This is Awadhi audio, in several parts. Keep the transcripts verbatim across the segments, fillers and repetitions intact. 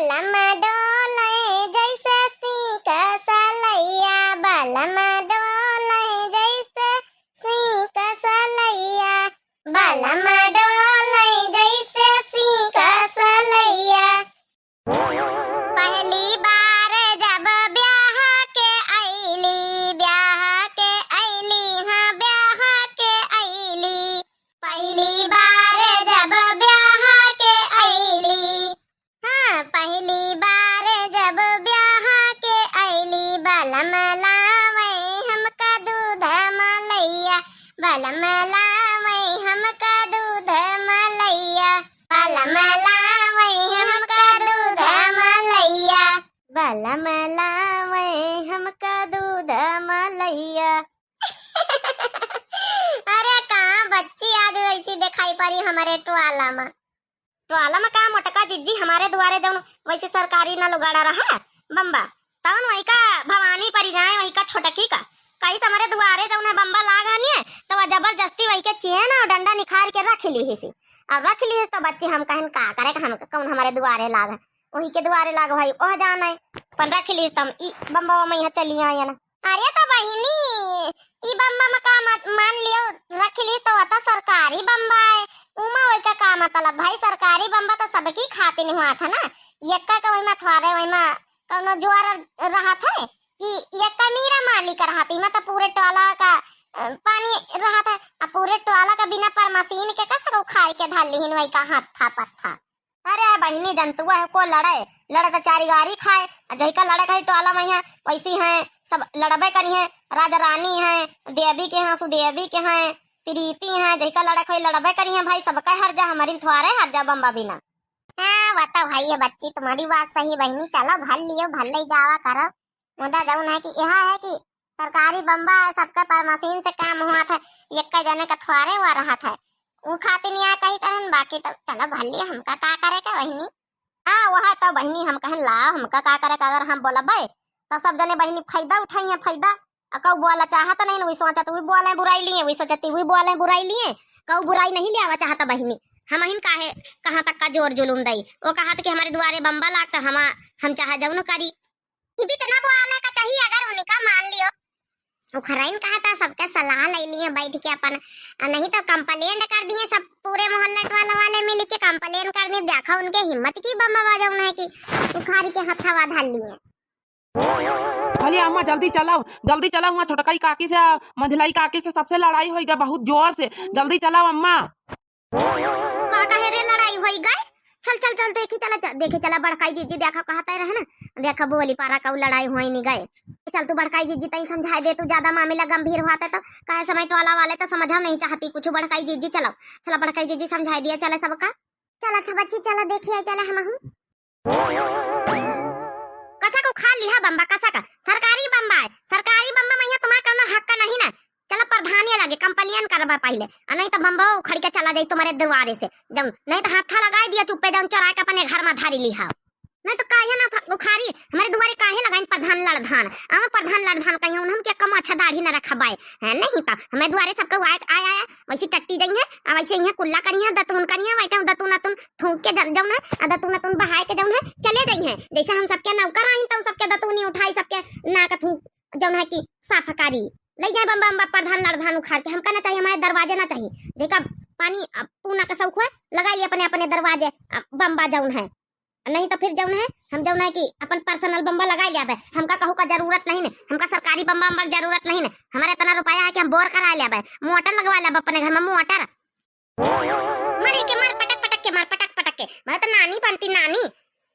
बलम डोले जैसे सींक सलैया, बलम डोले जैसे सींक सलैया, बलम डोले जैसे सींक सलैया। पहली बार जब ब्याह के अइली, ब्याह के अइली, हाँ, ब्याह के अइली। पहली बार जब ब्याह के अइली, हाँ, पहली बार जब ब्याह के अइली, बलम लावे हमका दूध मलैया, बलम लावे हमका दूध मलैया, बलम लावे हमका दूध मलैया, बलम लावे हमका दूध मलैया। अरे कहाँ बच्ची आज वैसी दिखाई पड़ी हमरे टोला मा। टोला मा का मोटका जिज्जी हमरे दुआरे जौन वैसी सरकारी नल उगाड़ा रहा बम्बा, तौन वही का भवानी परी जाए, वही का छोटकी का कहिस हमरे दुआरे जौन है बम्बा लाग हनिए, तो वह जबरदस्ती वही के चेन और डंडा निखार के रख लीहिस। अब रख लीहिस तो बच्ची हम कहन का करे, हम कौन हमरे दुआरे लाग है, वही के दुआरे लाग भाई, ओह जाने। अपन रख लीहिस तो हम ई बम्बा में यहाँ चली आए ना। अरे तो बहिनी, ई बम्बा में का मत-, मान लियो, रख ली तो वह तो सरकारी बम्बा है, उमा वही का का मतलब भाई, सरकारी बम्बा तो सबकी खातिर हुआ था ना, यक्का का वही में थोड़े वही में कौनो जोर रहत है कि यक्का मीरा मालिक रहत, इमा तो पूरे टोला का, अ, पानी रहत है, आ पूरे टोला का बिना परमसीन के कस को खाए के धर लिहिन वही का हाथ था पत्था। अरे बहिनी, जनतुआ है को लड़े, लड़े तो चारी गारी खाए, आ जहिका लड़े कही टोला में है, वैसी हैं, सब लड़बे करी हैं, राजा रानी हैं, देवी के हैं, सुदेवी के हैं, प्रीति हैं, जहिका लड़े कही लड़बे करी हैं भाई, सबका हर जा, हमारी थ्वारे हर जा बम्बा बिना। हाँ, वो तो भाई है बच्ची, तुम्हारी बात सही बहिनी, चलो भर लियो, भर ले जावा करो। मुदा जौन है कि यह है कि सरकारी बम्बा है, सबका पर मशीन से काम हुआ था, एक जने का थ्वारे हुआ रहा था। ऊ खातिर नहीं आ कही करन, बाकी तो चलो भर लियो, हमका का करे का बहिनी। हाँ, वह तो बहिनी हम कहन ला, हमका का करे का, अगर हम बोलबे तो सब जने बहिनी फायदा उठाई है, फायदा। आ कहू बोला चाहत नहीं, वही सोचत वही बोले बुराई लिए, वही सोचत वही बोले बुराई लिए, कहू बुराई नहीं लियावा चाहत बहिनी। हम अहिन काहे कहाँ तक का जोर जुलूम दई, वो कहत कि हमारे दुआरे बम्बा लाग तो हम, हम चाहे जौन करी। ई भी तो ना बोले का चाहिए, अगर उनका मान लियो। उखराइन कहा था सबके सलाह ले लिए बैठ के अपन, आ नहीं तो कंप्लेंट कर दिए सब पूरे मोहल्ला वाला वाले मिल के कंप्लेंट कर दिए। देखा उनके हिम्मत की बम्बा जौन है कि उखारी के हथवा धर लिए। अरे अम्मा, जल्दी चलाओ, जल्दी चलाओ, वहाँ छोटकाई काकी से, आ, मंझलाई काकी से सबसे लड़ाई होई गए बहुत जोर से। जल्दी चलाओ अम्मा। का कहे रे, लड़ाई होई गए? चल, चल, चल, देखे चला, च-, देखे चला, बड़काई जीजी देखा कहते रहे ना, देखा बोली पारा का लड़ाई होई नहीं गए। चल तू बड़काई जीजी तई समझाई दे, तू ज्यादा मामला गंभीर हुआ तो, काहे समय टोला वाले तो समझा नहीं चाहती कुछ। बड़काई जीजी चलो, चलो बड़काई जीजी समझाई दिया, चले सबका। चल अच्छा बच्ची, चलो देखिए, चले हम हूँ। कसा को खा लिहा बम्बा, कसा का? सरकारी बम्बा है, सरकारी बम्बा में यहाँ तुम्हारा कोनो हक का नहीं ना। चलो प्रधानिया लगे कंप्लेन करबा पहले, आ नहीं तो बम्बा उखड़ के चला जाई तुम्हारे दुआरे से। जौन नहीं तो हाथा लगाई दिया चुप्पे, जौन चोरा के अपने घर में धारी लिहा। नहीं तो काहे ना उखा-, उखारी, हमारे दुआरे काहे लगाइन प्रधान लड़धान? आवा प्रधान लड़धान कहीं, उन्हन के कम अच्छा दाढ़ी न रखबाए, हैं? नहीं तो हमारे दुआरे सबके आए, आए, आए, वैसे टट्टी जाई है, आ वैसे यहाँ कुल्ला करी है, दतून करी है, वैसे दतून अतून थूक के जन-, जौन है, आ दतून अतून बहाए के जौन है, चले जाई है। जैसे हम सबके नौकर आइन, तो सबके दतूनी उठाई, सबके नाक थूक जौन है कि साफ करी। ले जाए बम्बा, बम्बा प्रधान लड़धान उखाड़ के, हमका ना चाहिए, हमारे दरवाजे ना चाहिए। जेका पानी, अ, पूना का शौक हुआ, लगा लिए अपने, अपने दरवाजे, अ, बम्बा जौन है। नहीं तो फिर जौन है, हम जौन है कि अपन पर्सनल बम्बा लगा लिया बे। हमका कहू का जरूरत नहीं ने, हमका सरकारी बम्बा, बम्बा की जरूरत नहीं ने। हमारे इतना रुपया है कि हम बोर करा लिया बे, मोटर लगवा लिया बे अपने घर में, मोटर। मरे के मार, पटक पटक के मार, पटक पटक के। मैं तो नानी बनती, नानी।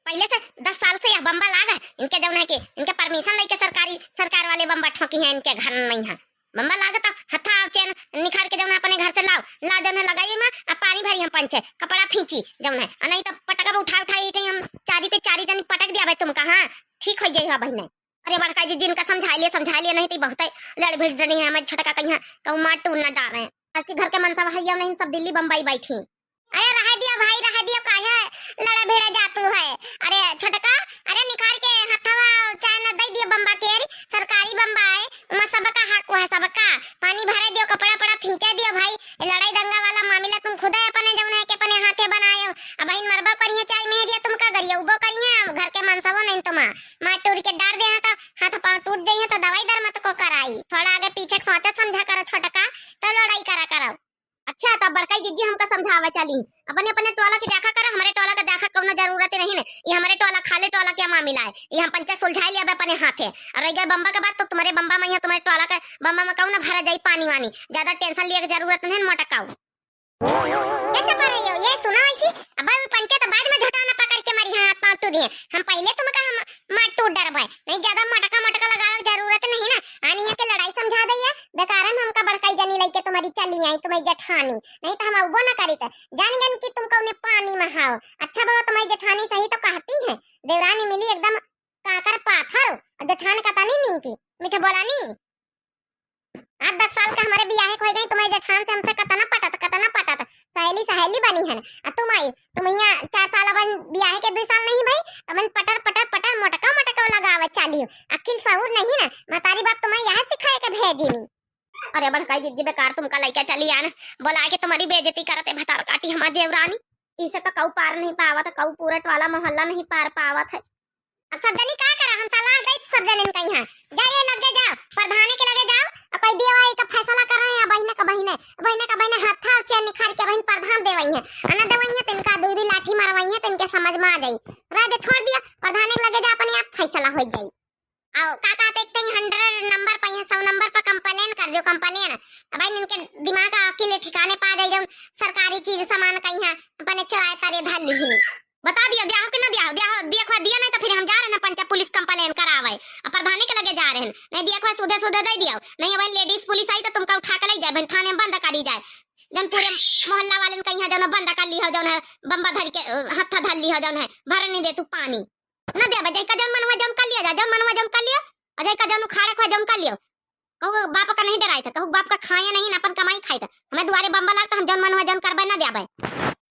पहले से दस साल से यह बम्बा लाग है। इनके जौन है कि इनके परमिशन लेके सरकारी, सरकार वाले बम्बा ठोकी हैं इनके घर में यहाँ। बम्बा लाग तो हथा चेन निखार के जौन है अपने घर से लाओ, ला जौन है लगाई में, अब पानी भरी हम पंचे, कपड़ा फींची जौन है, आ नहीं तो पटका उठा उठा ही हम चारी पे चारी जन पटक दिया भाई तुमका, हाँ, ठीक हो जाई है बहिने। अरे बड़का जी, जिनका समझा लिए, समझा लिए, नहीं तो बहुत लड़ भिड़ जनी है, हमारे छोटका कहीं कहूँ मार टूर ना जा रहे हैं। आज के घर के मनसा है या नहीं, सब दिल्ली बम्बई बैठी। अरे रह दियो भाई, रह दियो, काहे लड़ा भिड़ा जातू है? अरे छोटका, अरे निखार के हथवा चाय न दे दियो बम्बा के, अरे सरकारी बम्बा है, उमा सबका हक हुआ, सबका। पानी भरे दियो, कपड़ा पड़ा फींचे दियो भाई, लड़ाई दंगा वाला मामला तुम खुद है अपने जौन है के अपने हाथे बनाए। अब बहिन मरबो करिए चाय में दिया तुमका गरिया उबो करिए। घर के मनसवो नहीं तुम्हार, मार टूर के डार दे हैं तो हाथ पाँव टूट जाइए तो दवाई दर मत को कराई। थोड़ा आगे पीछे के सोचा समझा करो छोटका, तो लड़ाई करा करो। अच्छा, तो बड़काई जिज्जी हमका समझावे चली, अपने अपने टोला के देखा करा, हमरे टोला के देखा कौनो जरूरत नहीं है। ये हमरे टोला खाली टोला के मामला है, ये हम पंचायत सुलझाई लिया अपने हाथे। और रह गए बम्बा के बात, तो तुम्हारे बम्बा में यहाँ तुम्हारे टोला के बम्बा में कौन भरा जाई पानी वानी, ज्यादा टेंशन लिए के जरूरत नहीं मोटकाऊ। ए चुप रहियो, ये सुना वैसी, अब वो पंचे तो बाद में झटाना पकड़ के मरी हाथ पाँव टूट दिए। हम पहले तुमका हम मार टूट डरबे, नहीं ज्यादा मटका मटका लगावे के जरूरत नहीं ना। आनी है के लड़ाई समझा दइए, बेकार में हमका बड़काई जनी लइके तुम्हारी चली आई, तुम्हारी जेठानी, नहीं तो हम अउबो ना करी। तो जान गन कि तुम कौने पानी में हाओ। अच्छा बाबा, तुम्हारी जेठानी सही तो कहती है, देवरानी मिली एकदम काकर पाथर, और जेठान का तनी नी की मीठा बोला नी। आठ दस साल का हमारे बियाहे के हो गई, तुम्हारे जेठान से हमसे कतना पटत, कतना पटत, सहेली सहेली बनी है। आ तुम आई, तुम यहाँ चार साल, अब बियाहे के दो साल नहीं भाई, तुमन पटर पटर पटर मोटका मोटका लगावे चाली हो। अकिल सहूर नहीं ना, महतारी बाप तुम्हें यहाँ सिखाए के भेजी नी। अरे बड़काई जिज्जी, बेकार तुमका लइका चली आन, बोला के तुम्हारी बेइज्जती करते भतार काटी हमार देवरानी। इसे तो कऊ पार नहीं पावत, कऊ पूरा टोला मोहल्ला नहीं पार पावत है। अब सब जनी का करा, हम सलाह दे सब जने कहीं हैं, जाइए लगे जाओ, प्रधाने के लगे जाओ, और कोई दिया वही का फैसला कर रहे हैं, बहिने का बहिने, बहिने का बहिने हाथ था चेन निखार के बहिन प्रधान दे वही है, अना दे वही है, तिनका दूरी लाठी मार वही है, तिनके समझ में आ जाई। रह दे, छोड़ दिया, प्रधाने के लगे जा, अपने आप फैसला हो जाई। आओ, का कहते, एक तो हंड्रेड नंबर पर, सौ नंबर पर कंप्लेन कर दियो, कंप्लेन। अब भाई, इनके दिमाग का अकिल ठिकाने पा जाए, जब सरकारी चीज सामान कहीं है, अपने चुराए तारे धर ली। बता दिया, दिया हो कि ना दिया हो, दिया हो, दिया खोआ दिया नहीं तो फिर हम जा रहे हैं पंचायत पुलिस कंप्लेन करावे, अब प्रधानी के लगे जा रहे हैं, नहीं दिया खोआ सुधे सुधे दे दिया, नहीं अब लेडीज पुलिस आई तो तुमका उठा के ले जाए, बहन थाने में बंद करी जाए, जौन पूरे मोहल्ला वाले कहीं है, जौन बंद कर ली हो, जौन है बम्बा धर के, अ, हत्था धर ली हो, जौन है भरे नहीं दे तू पानी। न देबे, जइका जौन मन हुआ जौन कर लिया जा, जौन मन हुआ जौन कर लियो, और जइका जौन उखाड़े के हुआ जौन कर लियो। कहू बाप का नहीं डराई था, कहू बाप का खाए नहीं ना अपन कमाई खाई था। हमें दुआरे बम्बा लागता, हम जौन मन हुआ जौन करबे न देबे।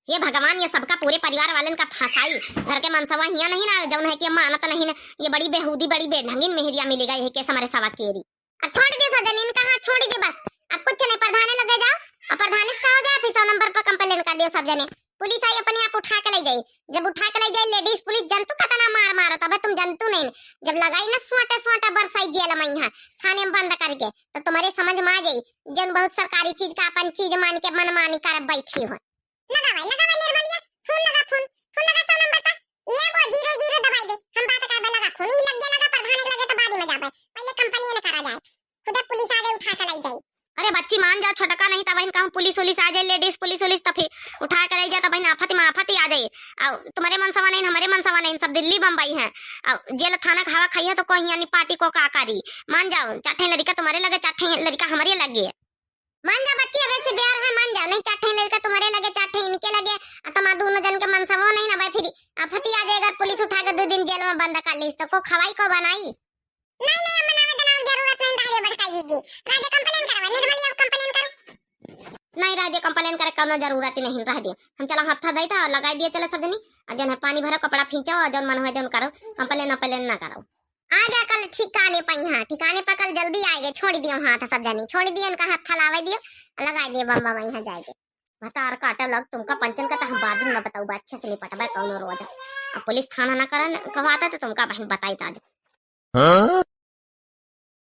हे भगवान, ये सबका पूरे परिवार वालन का फंसाई। घर के मनसवा हिया नहीं ना, जौन है कि मानत नहीं ना। ये बड़ी बेहूदी, बड़ी बेढंगिन मेहरिया मिली गई है, केस हमारे सवा केरी। अब छोड़ दियो सब जने, इनका हाथ छोड़ दियो बस। अब कुछ नहीं, प्रधाने लगे जाओ, और प्रधाने से कहो जाए, फिर सौ नंबर पर कंप्लेन कर दियो सब जने। पुलिस आई, अपने आप उठा के ले जाई। जब उठा के ले जाई लेडीज पुलिस, जंतु कतना मार मारत, अबे तुम जंतु नहीं। जब लगाई ना सोटा सोटा बरसाई जेल में यहाँ थाने में बंद करके, तो तुम्हारे समझ में आ जाई, जन बहुत सरकारी चीज का अपन चीज मान के मनमानी कर बैठी हो। लगा भाई, लगा भाई निर्मलिया, फोन लगा, फोन, फोन लगा सौ नंबर पर। ये वो जीरो जीरो दबाई दे, हम बात करबे, लगा फोन, ई लग गया, लगा प्रधान के लगे तो बाद में जाबे, पहले कंप्लेन करा जाए, खुद पुलिस आवे उठा के लाई जाए। अरे बच्ची मान जाओ छोटका, नहीं तब कहूँ पुलिस उलिस आ जाए, लेडीज पुलिस उलिस, तो फिर उठा के लाई जाए, तब आफत में आफत ही आ जाए। आ तुम्हारे मनसवा नहीं, हमारे मनसवा नहीं, सब दिल्ली बम्बई है। आ जेल थाना का हवा खाई है तो कोई यानी पार्टी को का करी। मान जाओ, चार ठे लड़का तुम्हारे लगे, चार ठे लड़का हमारे लगे। मान जा बच्ची, अबे से प्यार है, मान जा, नहीं चार ठे लड़का तुम्हारे लगे, चार ठे इनके लगे, आ तुम्हार दोनों जन के मनसवो नहीं ना भाई, फिर आफत ही आ जाए, अगर पुलिस उठा के दो दिन जेल में बंद कर लीस तो को खवाई को बनाई। नहीं, नहीं, अम्मा, नावे दनावे जरूरत नहीं, रह दे बड़का जीजी, रह दे, कंप्लेन करवा, निर्मली अब कंप्लेन करो। नहीं, रह दे, कंप्लेन करे कौनो जरूरत ही नहीं, रह दे, हम चला हत्था दई था और लगाई दिए चले सब जनी, और जौन है पानी भरो, कपड़ा खींचो और जौन मन हुआ जौन करो, कंप्लेन अप्लेन ना करो। आ गया कल ठिकाने पर, यहाँ ठिकाने पर कल जल्दी आएगे, छोड़ दियो हाथ सब जनी, छोड़ दियो उनका हाथ थलावे दियो, लगा दियो बम्बा में यहाँ जाएगे। भतार काटे लग तुमका पंचन का तो हम बाद में बताऊ, अच्छे से निपटबे कौनो रोज। अब पुलिस थाना ना करन कहवाता तो तुमका बहन बताई आज। हाँ?